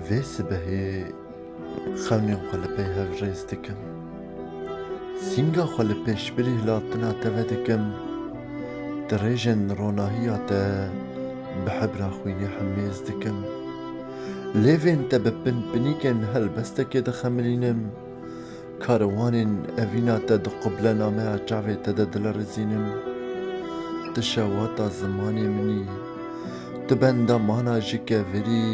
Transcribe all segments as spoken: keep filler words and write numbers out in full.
Vê sibehê xewnên xwe li pey hev rêz dikim. Sînga xwe li pêşbirî hilatina te vedikim. Di rêjên ronahiya te bi hebra xwînê hemêz dikim. Lêvên te bi pinpinîkên helbestekê dixemilînim. Karwanên evîna te di qublenameya çavê te de dilerizînim. Tu şewata zimanê min î. Tu bendamana ji kevirî.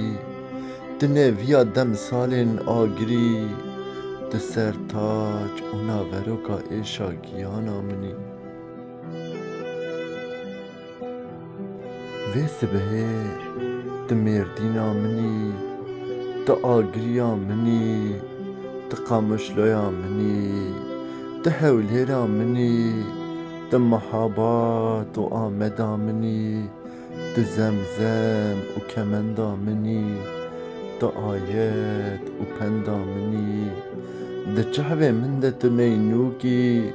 Tu neviya demsalên agirî. Tu sertac û naveroka êşa giyana min î. Vê sibehê tu mêrdîna min î, tu agiriya min î, tu qamişloya min î, tu hewlêra min î, tu Mehabat û Ameda min î, tu Zemzem û kemenda min î, tu ayet û penda min î. Di çavê min de tu neynûk î,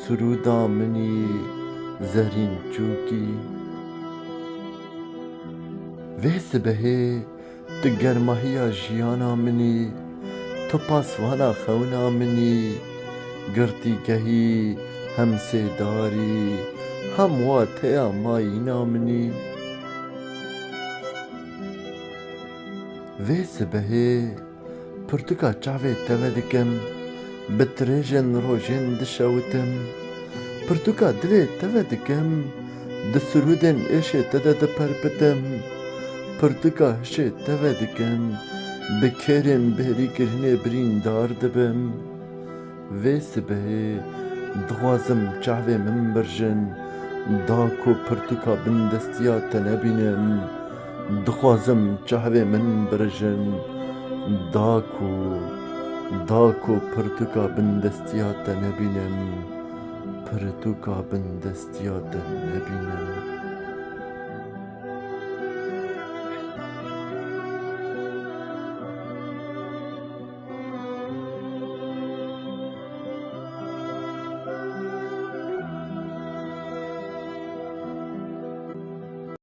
Sirûda min î, zerîn çûk î. Vê sibehê tu germahiya jiyana min î, tu pasvana xewna min î, girtîgehî, hemsêdarî, hem wateya mayîna min î. Vê sibehê pirtûka çavê te vedikim, bi tirêjên rojên dişewitim. Pirtûka dilê te vedikim, di sirûdên êşê te de diperpitim. Pirtûka hişê te vedikim, bi kêrên bêrîkirinê birîndar dibim. Vê sibehê dixwazim çavê min birjin, da ku pirtûka bindestiya te nebînim. Dixwazim çavê min birjin, da ku, da ku pirtûka bindestiya te nebînim, pirtûka bindestiya te nebînim.